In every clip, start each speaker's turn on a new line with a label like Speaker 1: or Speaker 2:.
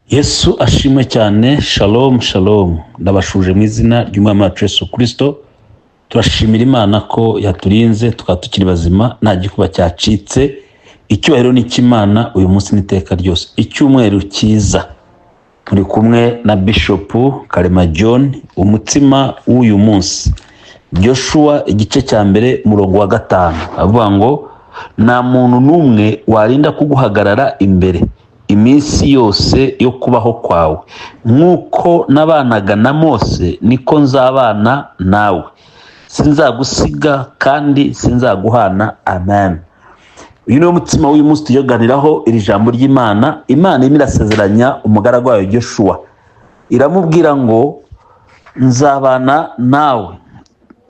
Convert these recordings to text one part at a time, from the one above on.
Speaker 1: Yesu ashimwe cyane. Shalom shalom, ndabashuje mu izina ry'Umwami wacu Yesu Kirisito. Turashimira Imana ko yaturinze tukaba tukiri bazima, nta gikuba cyacitse. Icyubahiro ni icy'Imana uyu munsi n'iteka ryose. Icyumweru cyiza. Turi kumwe na Bishopu Karema John. Umutsima w'uyu munsi, Joshua igice cya 1 umurongo wa 5, avuga ngo: "Nta muntu n'umwe warinda kuguhagarara imbere iminsi yose yo kubaho kwawe. Nk'uko nabanaga na Mose, niko nzabana nawe, sinzagusiga kandi sinzaguhana." Amen. Uyu niwo mutsima w'uyu munsi tuyoganiraho iri jambo ry'Imana. Imana irimo irasezeranya umugaragu wayo Joshua, iramubwira ngo: "Nzabana nawe."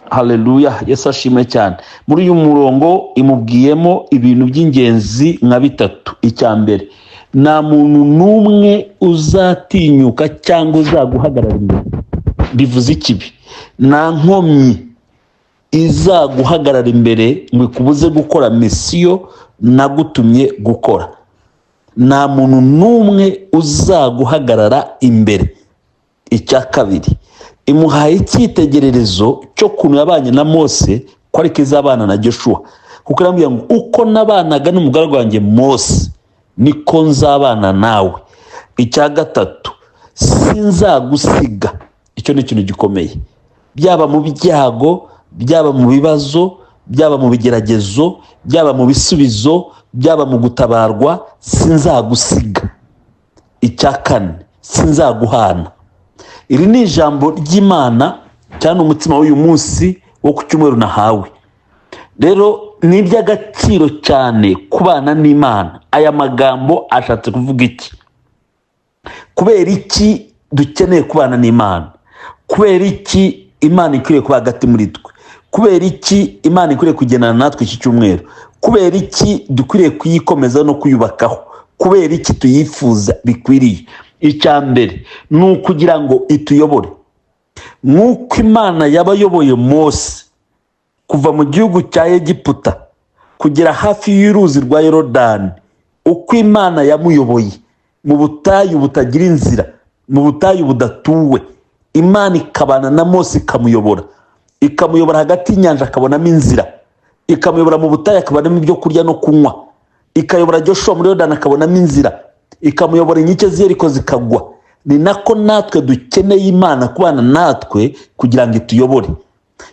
Speaker 1: Haleluya, Yesu ashimwe cyane. Muri uyu murongo imubwiyemo ibintu by'ingenzi nka bitatu. Icya mbere, nta muntu n'umwe uzatinyuka cyangwa uzaguhagarara imbere. Bivuze ikibi, nta nkomyi izaguhagarara imbere ngo ikubuze gukora mission nagutumye gukora. Nta muntu n'umwe uzaguhagarara imbere. Icya kabiri, imuhaye icyitegererezo cyo kuntu yabanye na Mose, ko ariko izabana na Joshua, kuko iramubwira ngo: "Uko nabanaga n'umugaragu wanjye Mose, niko nzabana nawe." Icya gatatu, sinzagusiga. Icyo ni ikintu gikomeye. Byaba mu byago, byaba mu bibazo, byaba mu bigeragezo, byaba mu bisubizo, byaba mu gutabarwa, sinzagusiga. Icya kane, sinzaguhana. Iri ni ijambo ry'Imana cyane, umutsima w'uyu munsi wo ku cyumweru nahawe. Rero ni iby'agaciro cyane kubana n'Imana. Aya magambo ashatse kuvuga iki? Kubera iki dukeneye kubana n'Imana? Kubera iki Imana ikwiriye kuba hagati muri twe? Kubera iki Imana ikwiriye kugendana natwe iki cyumweru? Kubera iki dukwiriye kuyikomeza no kuyubakaho? Kubera iki tuyifuza bikwiriye? Icya mbere ni ukugira ngo ituyobore. Nk'uko Imana yabayoboye Mose kuva mu gihugu cya Egiputa kugera hafi y'uruzi rwa Yorodani, uko Imana yamuyoboye mu butayu butagira inzira, mu butayu budatuwe, Imana ikabana na Mose, ikamuyobora, ikamuyobora hagati y'inyanja akabonamo inzira, ikamuyobora mu butayu akabonamo ibyo kurya no kunywa, ikayobora Joshua muri Yorodani akabonamo inzira, ikamuyobora inkike z'Yeriko zikagwa, ni nako natwe dukeneye Imana kubana natwe kugira ngo ituyobore.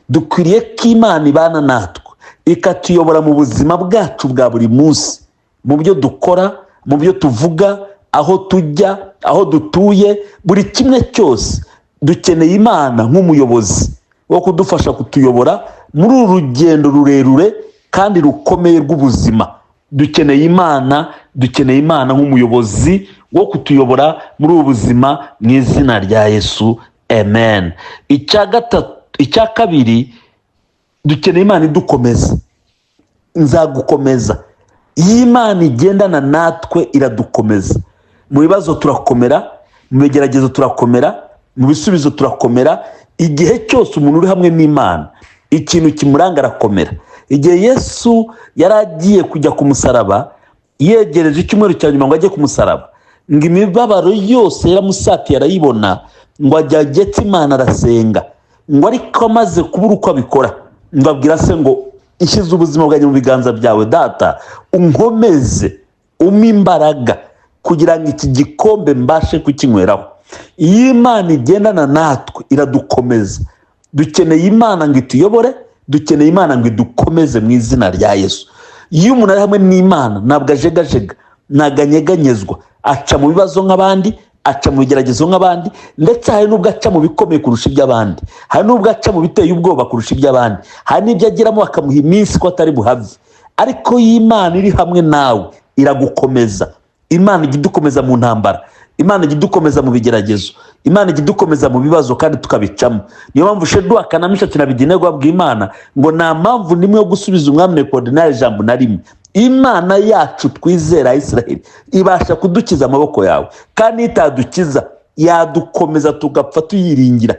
Speaker 1: Dukwiriye ko Imana ibana natwe, ikatuyobora mu buzima bwacu bwa buri munsi, mu byo dukora, mu byo tuvuga, aho tujya, aho dutuye, buri kimwe cyose. Dukeneye Imana nk'umuyobozi wo kudufasha kutuyobora muri uru rugendo rurerure kandi rukomeye rw'ubuzima. Dukeneye Imana, dukeneye Imana nk'umuyobozi wo kutuyobora muri ubu buzima, mu izina rya Yesu, amen. Icya gatatu, icya kabiri, dukeneye Imana idukomeza. "Nzagukomeza." Iyo Imana igendana natwe, iradukomeza. Mu bibazo turakomera, mu bigeragezo turakomera, mu bisubizo turakomera. Igihe cyose umuntu uri hamwe n'Imana, ikintu kimuranga arakomera. Igihe Yesu yari agiye kujya ku musaraba, yegereje icyumweru cya nyuma ngo ajye ku musaraba, ngo imibabaro yose yaramusatiye arayibona, ngo ajya Getsimani arasenga, ngo ariko amaze kubura uko abikora, ngo abwira se ngo: "Ishyize ubuzima bwanjye mu biganza byawe, Data, unkomeze, umpe imbaraga kugira ngo iki gikombe mbashe kukinyweraho." Iyo Imana igendana natwe, iradukomeza. Dukeneye Imana ngo ituyobore, dukeneye Imana ngo idukomeze mu izina rya Yesu. Iyo umuntu ari hamwe n'Imana, ntabwo ajegajega, ntabwo anyeganyezwa. Aca mu bibazo nk'abandi, aca mu bigeragezo nk'abandi, ndetse hari n'ubwo aca mu bikomeye kurusha iby'abandi, hari n'ubwo aca mu biteye ubwoba kurusha iby'abandi, hari n'ibyo ageramo bakamuha iminsi ko atari buhave. Ariko iyo Imana iri hamwe nawe, iragukomeza. Imana ijya idukomeza mu ntambara, Imana ijya idukomeza mu bigeragezo, Imana ijya idukomeza mu bibazo kandi tukabicamo. Niyo mpamvu Sheduwaka na Mishaki na Abedenego babwiye Imana ngo: "Nta mpamvu n'imwe yo gusubiza umwami Nebukadinezari ijambo na rimwe. Imana yacu twizera, Israheli, ibasha kudukiza amaboko yawe, kandi itadukiza yadukomeza tugapfa tuyiringira."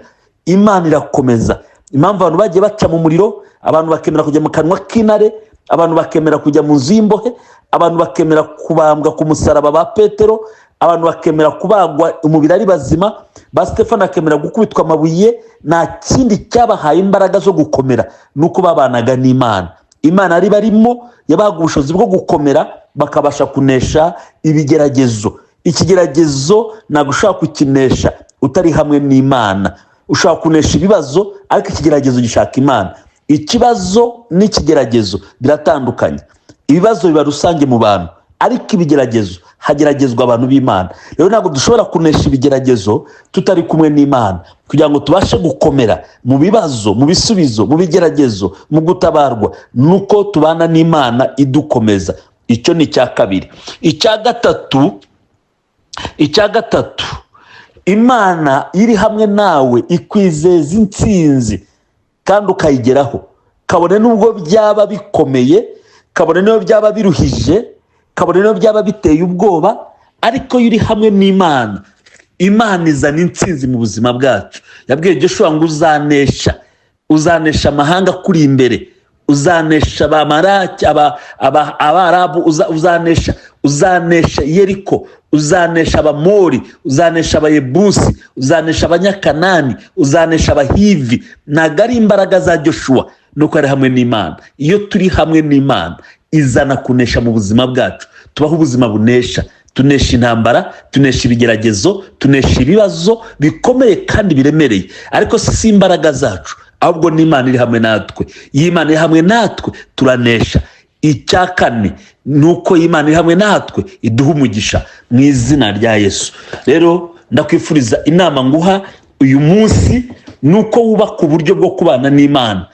Speaker 1: Imana irakomeza. Impamvu abantu bagiye baca mu muriro, abantu bakemera kujya mu kanwa k'intare, abantu bakemera kujya mu nzu y'imbohe, abantu bakemera kubambwa ku musaraba ba Petero, abantu bakemera gupfa, Abantu bakemera kubagwa umubiri ari bazima, ba Stefano bakemera gukubitwa amabuye. Nta kindi cyabahaye imbaraga zo gukomera, ni uko babanaga n'Imana. Imana yari barimo, yabahaga ubushobozi bwo gukomera, bakabasha kunesha ibigeragezo. Ikigeragezo ntabwo ushobora kukinesha utari hamwe n'Imana. Ushobora kunesha ibibazo, ariko ikigeragezo gishaka Imana. Ikibazo n'ikigeragezo biratandukanye. Ibibazo biba rusange mu bantu, ariko ibigeragezo hageragezwa abantu b'Imana. Rero ntabwo dushobora kunesha ibigeragezo tutari kumwe n'Imana. Kugira ngo tubashe gukomera mu bibazo, mu bisubizo, mu bigeragezo, mu gutabarwa, ni uko tubana n'Imana idukomeza. Icyo ni icya kabiri. Icya gatatu, Imana iri hamwe nawe ikwizeza intsinzi kandi ukayigeraho, kabone n'ubwo byaba bikomeye, kabone n'ubwo byaba biruhije, kabone n'ubwo byaba biteye ubwoba. Ariko iyo uri hamwe n'Imana, Imana izana intsinzi mu buzima bwacu. Yabwiye Joshua ngo: "Uzanesha, uzanesha amahanga akuri imbere, uzanesha abamaraki, Abarabu, uzanesha, uzanesha Yeriko, uzanesha Abamori, uzanesha Abayebusi, uzanesha Abanyakanani, uzanesha Abahivi." Ntabwo ari imbaraga za Joshua, nuko ari hamwe n'Imana. Iyo turi hamwe n'Imana, izana kunesha mu buzima bwacu. Tubaho ubuzima bunesha, tunesha intambara, tunesha ibigeragezo, tunesha ibibazo bikomeye kandi biremereye. Ariko si imbaraga zacu, ahubwo n'Imana iri hamwe natwe. Iyo Imana iri hamwe natwe, turanesha. Icya kane ni uko Imana iri hamwe natwe iduha umugisha mu izina rya Yesu. Rero ndakwifuriza, inama nguha uyu munsi ni uko wubaka uburyo bwo kubana n'Imana.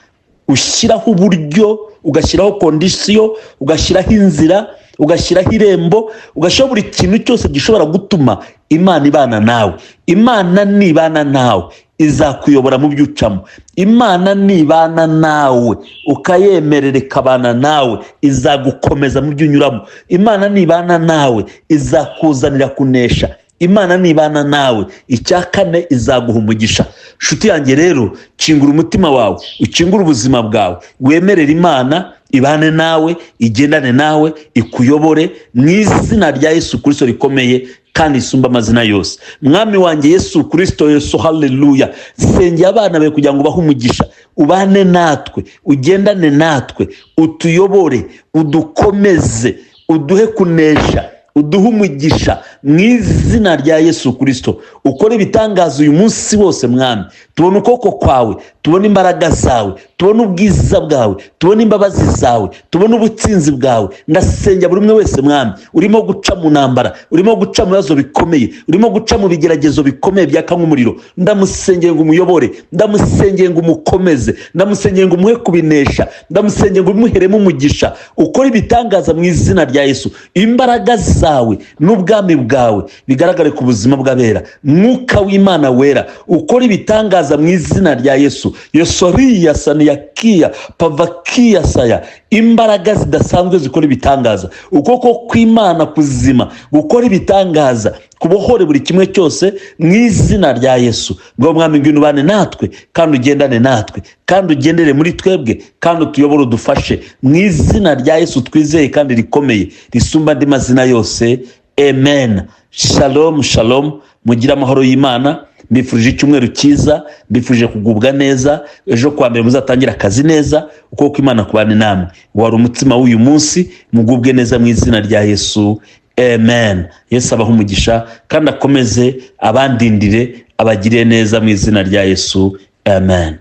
Speaker 1: Ushyiraho uburyo, ugashyiraho condition, ugashyiraho inzira, ugashyiraho irembo, ugashyiraho buri kintu cyose gishobora gutuma Imana ibana nawe. Imana nibana nawe, izakuyobora mu byo ucamo. Imana nibana nawe, ukayemerera ikabana nawe, izagukomeza mu byo unyuramo. Imana nibana nawe, izakuzanira kunesha. Imana nibana nawe, icya kane, izaguha umugisha. Nshuti yanjye rero, kingura umutima wawe, ukingure ubuzima bwawe, wemerere Imana ibane nawe, igendane nawe, ikuyobore mu izina rya Yesu Kirisito rikomeye kandi isumba amazina yose. Mwami wanjye Yesu Kirisito, Yesu, haleluya! Sengera abana bawe kugira ngo ubahe umugisha, ubane natwe, ugendane natwe, utuyobore, udukomeze, uduhe kunesha, uduhe umugisha mu izina rya Yesu Kirisito. Ukore ibitangaza uyu munsi wose, Mwami. Tubone ukuboko kwawe, tubone imbaraga zawe, tubone ubwiza bwawe, tubone imbabazi zawe, tubone ubutsinzi bwawe. Ndasengera buri umwe wese, Mwami, urimo guca mu ntambara, urimo guca mu bibazo bikomeye, urimo guca mu bigeragezo bikomeye byaka nk'umuriro. Ndamusengera ngo umuyobore, ndamusengera ngo umukomeze, ndamusengera ngo umuhe kubinesha, ndamusengera ngo umuheremo umugisha, ukore ibitangaza mu izina rya Yesu. Imbaraga zawe n'ubwami bwawe bigaragare ku buzima bw'abera. Mwuka w'Imana wera, ukore ibitangaza mu izina rya Yesu. Yosoriya saniyakiya pavakiya saya. Imbaraga zidasanzwe zikora ibitangaza, ukuboko kw'Imana kuzima gukora ibitangaza, kubohore buri kimwe cyose mu izina rya Yesu. Ngo Mwami, ngwino ubane natwe kandi ugendane natwe kandi ugendere muri twebwe kandi utuyobore, udufashe mu izina rya Yesu twizeye kandi rikomeye risumba andi mazina yose. Amen. Shalom, shalom. Mugire amahoro y'Imana. Mbifurije icyumweru cyiza, mbifurije kugubwa neza. Ejo kuwa mbere muzatangira akazi neza. Ukuboko Imana kubane namwe. Wari umutsima w'uyu munsi. Mugubwe neza mu izina rya Yesu. Amen. Yesu abahe umugisha kandi akomeze abandindire, abagirire neza mu izina rya Yesu. Amen.